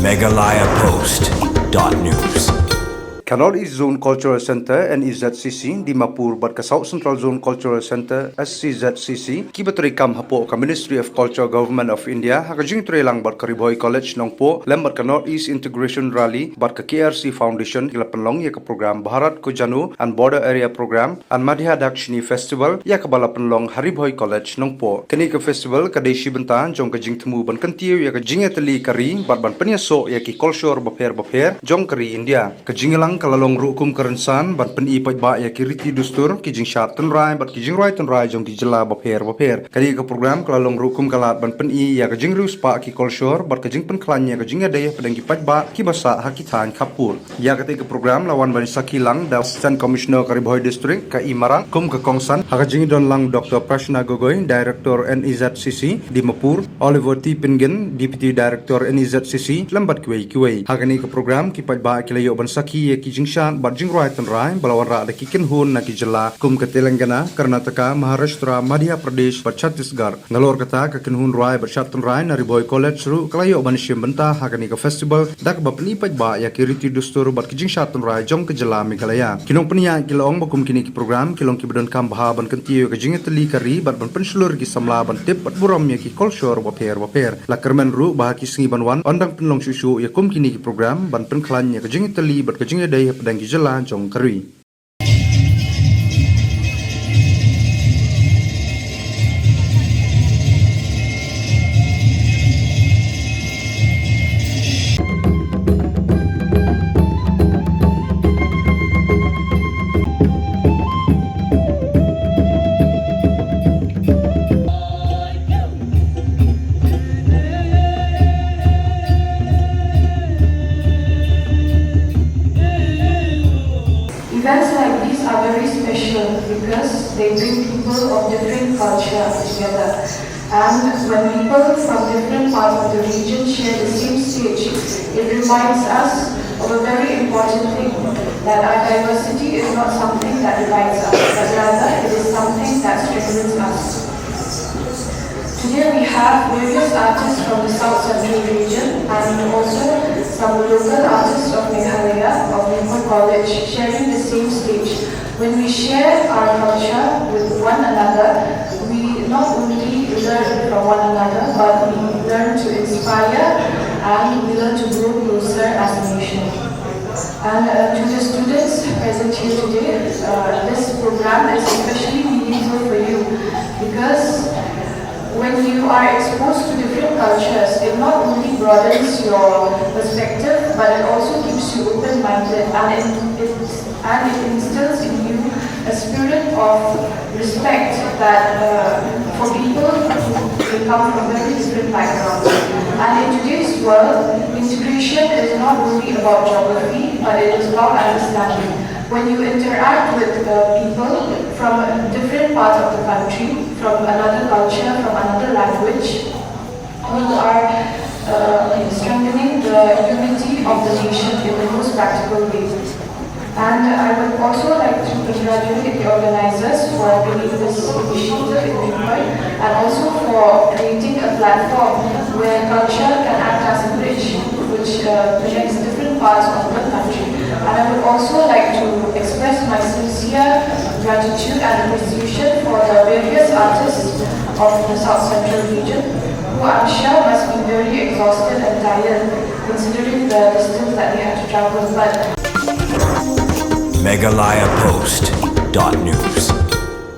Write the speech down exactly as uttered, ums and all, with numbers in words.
Meghalaya Post dot news. Ka North East Zone Cultural Centre, N E Z C C, Dimapur bad ka South Central Zone Cultural Centre, S C Z C C, kiba treikam hapoh ka Ministry of Culture, Government of India, ha ka jingtreilang bad ka Ri Bhoi College Nongpoh lem bad ka North East Integration Rally bad ka K R C Foundation, ki la pynlong ïa ka program Bharat Ko Jano and Border Area Program and Madhya Dakshini Festival, ïa kaba la pynlong ha Ri Bhoi College Nongpoh. Kane ka festival ka dei shi bynta jong ka jingthmu ban kyntiew ïa ka jingïatylli ka ri bad ban pynïasoh ïa ki kolshor bapher bapher jong ka ri India. Ka jingïalang ka la long ruh kum ka rynsan ban pyni paidbah ïa ki riti dustur, ki jingshad tynrai bad ki jingrwai tynrai jong ki jylla bapher bapher. Kane ka program ka la long ruh kum ka lad ban pyni ïa ka jingriewspah ki kolshor bad ka jingpynkhlaiñ ïa ka jingïadei hapdeng ki paidbah kiba sah ha ki thaiñ khappud. Ïa katei ka program la wan ban sakhi lang da Assistant Commissioner ka Ri Bhoi District, ka E Marak, kum ka kongsan ha ka jingdon lang Doctor Prashna Gogoi, Director N E Z C C Dimapur, Oliver T Pyngen, Deputy Director N E Z C C, lem bad kiwei kiwei. Ha kane ka program ki paidbah ki la ïoh ban sakhi ïa ki jingshad bad jingrwai tynrai ba la wanrah da ki kynhun na ki jylla kum ka Telangana, Karnataka, Maharashtra, Madhya Pradesh bad Chhattisgarh. Nalor kata, ka kynhun rwai bad shad tynrai na Ri Bhoi College ruh ka la ïoh ban shim bynta ha kane ka festival da kaba pyni paidbah ïa ki riti dustur bad ki jingshad tynrai jong ka jylla Meghalaya. Ki nongpynïaid ki la ong ba kum kine ki program ki long kiba donkam bha ban kyntiew ïa ka jingïatylli ka ri bad ban pynshlur ïa ki samla ban tip bad burom ïa ki kolshor bapher bapher. La kyrmen ruh ba ha ki sngi ban wan yn dang pynlong shuh shuh ïa kum kine ki program ban pynkhlaiñ ïa ka jingïatylli bad ka jingïadei hapdeng ki jylla jong ka ri. Events like these are very special because they bring people of different culture together. And when people from different parts of the region share the same stage, it reminds us of a very important thing, that our diversity is not something that divides us, but rather it is something that strengthens us. Today we have various artists from the South Central region and also some local artists of Meghalaya, of Ningbo College, sharing the same stage. When we share our culture with one another, we not only learn from one another, but we learn to inspire and we learn to grow closer as a nation. And uh, to the students present here today, uh, this program is especially meaningful for you because when you are exposed to different cultures, it not only broadens your perspective, but it also keeps you open-minded, and it, it, and it instills in you a spirit of respect that uh, for people who they come from very different backgrounds. And in today's world, integration is not only about geography, but it is about understanding. When you interact with uh, people from different parts of the country, from another culture, from another language, you are uh, strengthening the unity of the nation in the most practical way. And I would also like to congratulate the organizers for bringing this initiative in Ningbo, and also for creating a platform where culture can act as a bridge which uh, connects different parts of the country. And I would also like to express my sincere gratitude and appreciation for the various artists of the South Central region, who I'm sure must be very exhausted and tired considering the distance that they had to travel. But Meghalaya Post dot news.